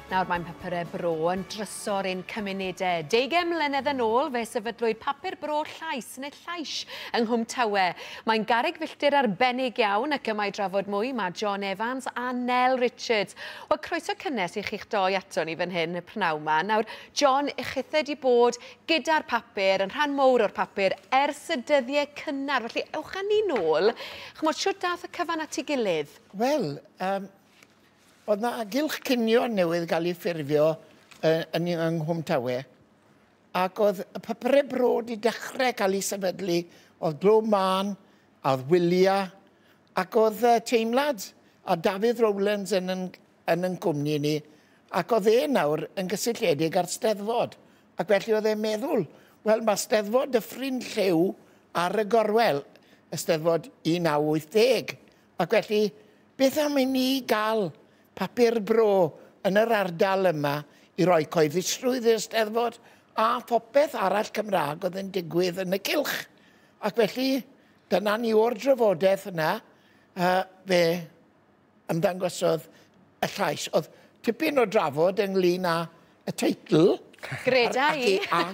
Nawr mae'n papurau bro yn drysor ein cymunedau. 20 mlynedd yn ôl fe sefydlwyd papur bro Llais neu Llais yng Nghwm Tawe. Mae'n garreg filltir arbennig iawn ac yma i drafod mwy mae John Evans a Nel Richards. Wel, croeso cynnes i chi'ch doi ato ni fan hyn y pnawn 'ma. Nawr, John, chithe 'di bod gyda'r papur, yn rhan mowr o'r papur, ers y dyddiau cynnar. Felly, ewch â ni nôl. Ch'mod, shwt dath y cyfan at ei gilydd? Wel, oedd na gylch cinio newydd gael ei ffurfio yng Nghwm Tawe, ac oedd y papurau bro wedi dechrau cael ei sefydlu, oedd Glo Mân, a oedd Wylia, ac oedd teimlad a Dafydd Rowlands yn cwmni ni, ac oedd e nawr yn gysylltiedig â'r Steddfod. Ac felly oedd e'n meddwl, wel, mae Steddfod Dyffryn Lliw ar y gorwel, y Steddfod 1980. Ac felly, beth am i ni gael papur bro yn yr ardal yma i roi cyhoeddusrwydd i'r Steddfod a phopeth arall Cymraeg oedd yn digwydd yn y cylch. Ac felly, dyna ni o'r drafodaeth yna, fe ymddangosodd y Llais. Oedd tipyn o drafod ynglyn â y teitl. Greda i. A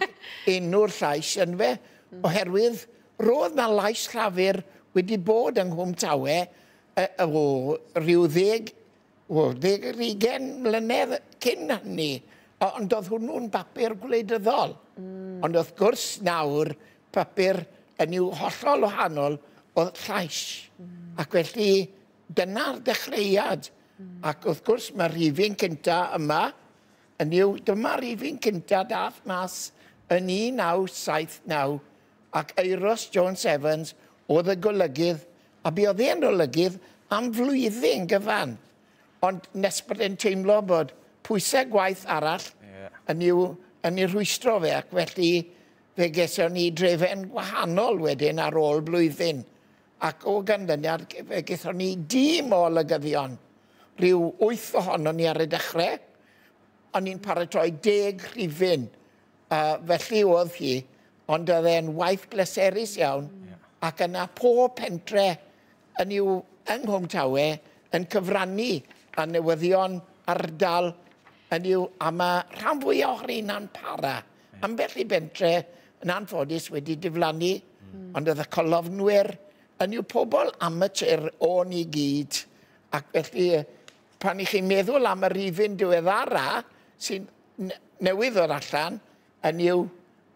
enw'r Llais yn fe, oherwydd roedd na Lais Llafur wedi bod yng Nghwm Tawe o rhyw 10 ar 20 mlynedd cyn hynny. Ond oedd hwnnw'n bapur gwleidyddol. Ond wrth gwrs nawr, papur yn i'w hollol wahanol oedd Llais. Ac felly, dyna'r dechreuad. Ac wrth gwrs mae'r rhifyn cynta yma, yn yw, dyma'r rhifyn cynta dath mas yn 1979 ac Euros Jones Evans oedd y golygydd, a buodd e'n olygydd am flwyddyn gyfan. Ond nes bod e'n teimlo bod pwysau gwaith arall yn ei rhwystro fe, ac felly fe geson ni drefen gwahanol wedyn ar ôl blwyddyn. Ac o ganlyniad fe gaethon ni dîm o olygyddion, rhyw wyth ohonon ni ar y dechrau. O'n i'n paratoi 10 rhifyn, felly oedd hi, ond oedd e'n waith bleserus iawn, ac yna pob pentre yn i'w yng Nghwm Tawe yn cyfrannu a newyddion ardal yn i'w, a mae rhan fwyaf o'r rheina'n para. Ambell i bentre yn anffodus wedi diflannu, ond oedd y colofnwyr yn i'w pobl amatur o'n i gyd. Ac felly, pan i chi'n meddwl am y rifyn diweddara sy'n newydd o'r allan, yn yw,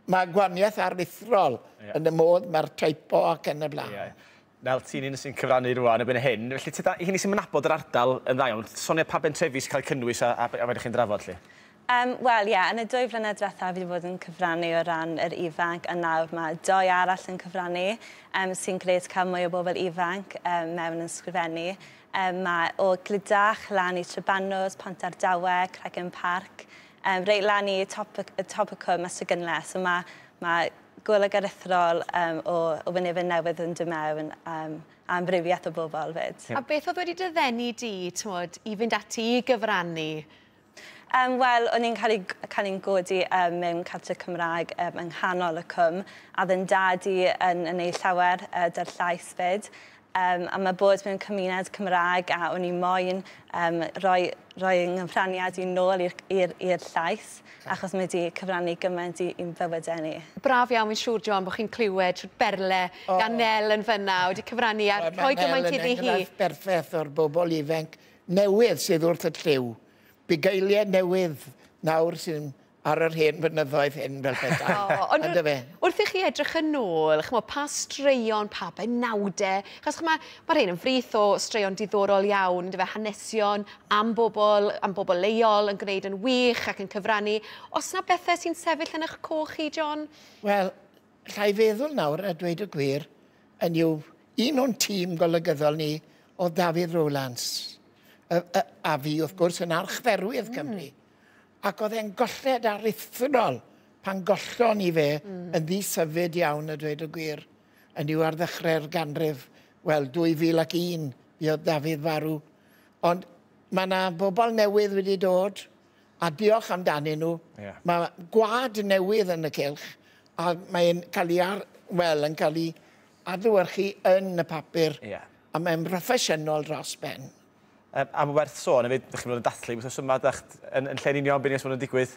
mae gwahaniaeth aruthrol yn y modd mae'r teipo ac yn y blaen. Nel, ti'n un sy'n cyfrannu rwan erbyn hyn. Felly, ti i chi sy'n nabod yr ardal yn dda iawn, sonia pa bentrefi sy'n cael eu cynnwys a fedrwch chi'n drafod, lle? Wel, ie, yeah, yn y 2 flynedd diwethaf fi wedi bod yn cyfrannu o ran yr ifanc, a nawr mae doi arall yn cyfrannu, sy'n grêt cael mwy o bobl ifanc mewn yn sgrifennu. Mae o Glydach lan i Trebanos, Pontardawe, Cregyn Parc, reit lan i top y cwm a Ystradgynlais. So mae golwg aruthrol o wynebau newydd yn dod mewn a amrywiaeth o bobl fyd. A beth oedd wedi dy ddenu di, t'mod, i fynd ati i gyfrannu? Wel, o'n i'n cael ein godi mewn cartre Cymraeg yng nghanol y cwm, a oedd yn dad i yn ei llawer 'da'r Llais fyd. A mae bod mewn cymuned Cymraeg a o'n i moyn rhoi nghyfraniad i nôl i'r Llais, achos mae wedi cyfrannu gymaint i'n bywydau ni. Braf iawn, fi'n siŵr, John, bod chi'n clywed trwy berle gan Nel yn fyna, wedi cyfrannu a rhoi gymaint iddi hi. Enghraifft berffaith o'r bobl ifanc newydd sydd wrth y llyw. Bugeiliau newydd nawr sy'n ar yr hen fynyddoedd hyn fel petai. O, ond Yndyfe? wrth i chi edrych yn ôl, ch'mo', pa straeon, pa benawdau, achos ch'mo', ma' rhein yn frith o straeon diddorol iawn, yndyfe, hanesion am bobl leol yn gwneud yn wych ac yn cyfrannu. Oes 'na bethau sy'n sefyll yn eich coch chi, John? Wel, llai feddwl nawr, a dweud y gwir, yn yw un o'n tîm golygyddol ni oedd Dafydd Rowlands. A fi, wrth gwrs, yn archdderwydd Cymru. Ac oedd e'n golled aruthrol pan gollon ni fe yn ddisyfyd iawn, a dweud y gwir, yn yw ar ddechrau'r ganrif, wel, 2001, fuodd Dafydd farw. Ond mae yna bobl newydd wedi dod, a diolch amdanyn nhw. Mae gwad newydd yn y cylch, a mae'n cael ei, wel, yn cael ei adlewyrchu yn y papur. A mae'n broffesiynol dros ben. A mae werth sôn hefyd, ydych chi'n bod yn dathlu wythnos yma, dach, yn lle'n union beth sy'n bod yn digwydd?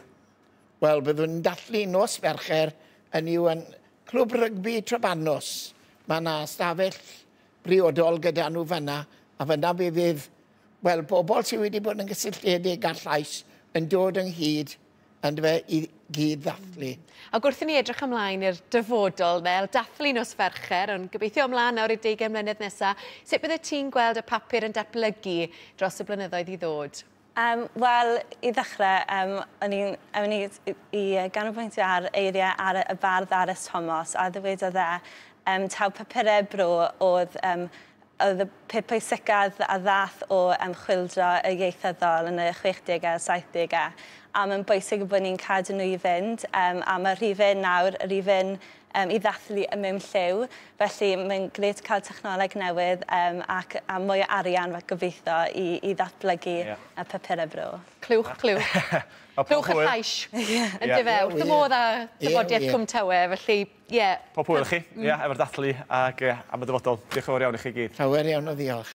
Wel, byddwn ni'n dathlu nos Fercher yn yw yn Clwb Rygbi Trebanos. Mae yna stafell briodol gyda nhw fyna, a fyna fe fydd, wel, bobl sydd wedi bod yn gysylltiedig â'r Llais yn dod ynghyd yndyfe, i gyd ddathlu. Ac wrth i ni edrych ymlaen i'r dyfodol, Nel, dathlu nos Fercher, ond gobeithio ymlaen nawr i'r 20 mlynedd nesaf, sut bydde ti'n gweld y papur yn datblygu dros y blynyddoedd i ddod? Wel, i ddechrau, o'n i i ganolbwyntio ar eiriau ar y bardd R.S. Thomas, a ddywedodd e taw papurau bro oedd y peth pwysicaf a ddath o chwyldro y ieithyddol yn y 60au a 70au. A mae'n bwysig bod ni'n cadw nhw i fynd, a mae rhifyn nawr, rhifyn i ddathlu y mewn lliw. Felly mae'n grêt cael technoleg newydd ac a mwy o arian gobeithio i ddatblygu y papurau bro. Clywch, clywch. Clywch y llais. Yn dyfe, wrth y modd â dyfodiaeth Cwm Tawe, felly, ie. Pob hwyl i chi, ie, efo'r dathlu ac am y dyfodol. Diolch yn fawr iawn i chi gyd. Llawer iawn o ddiolch.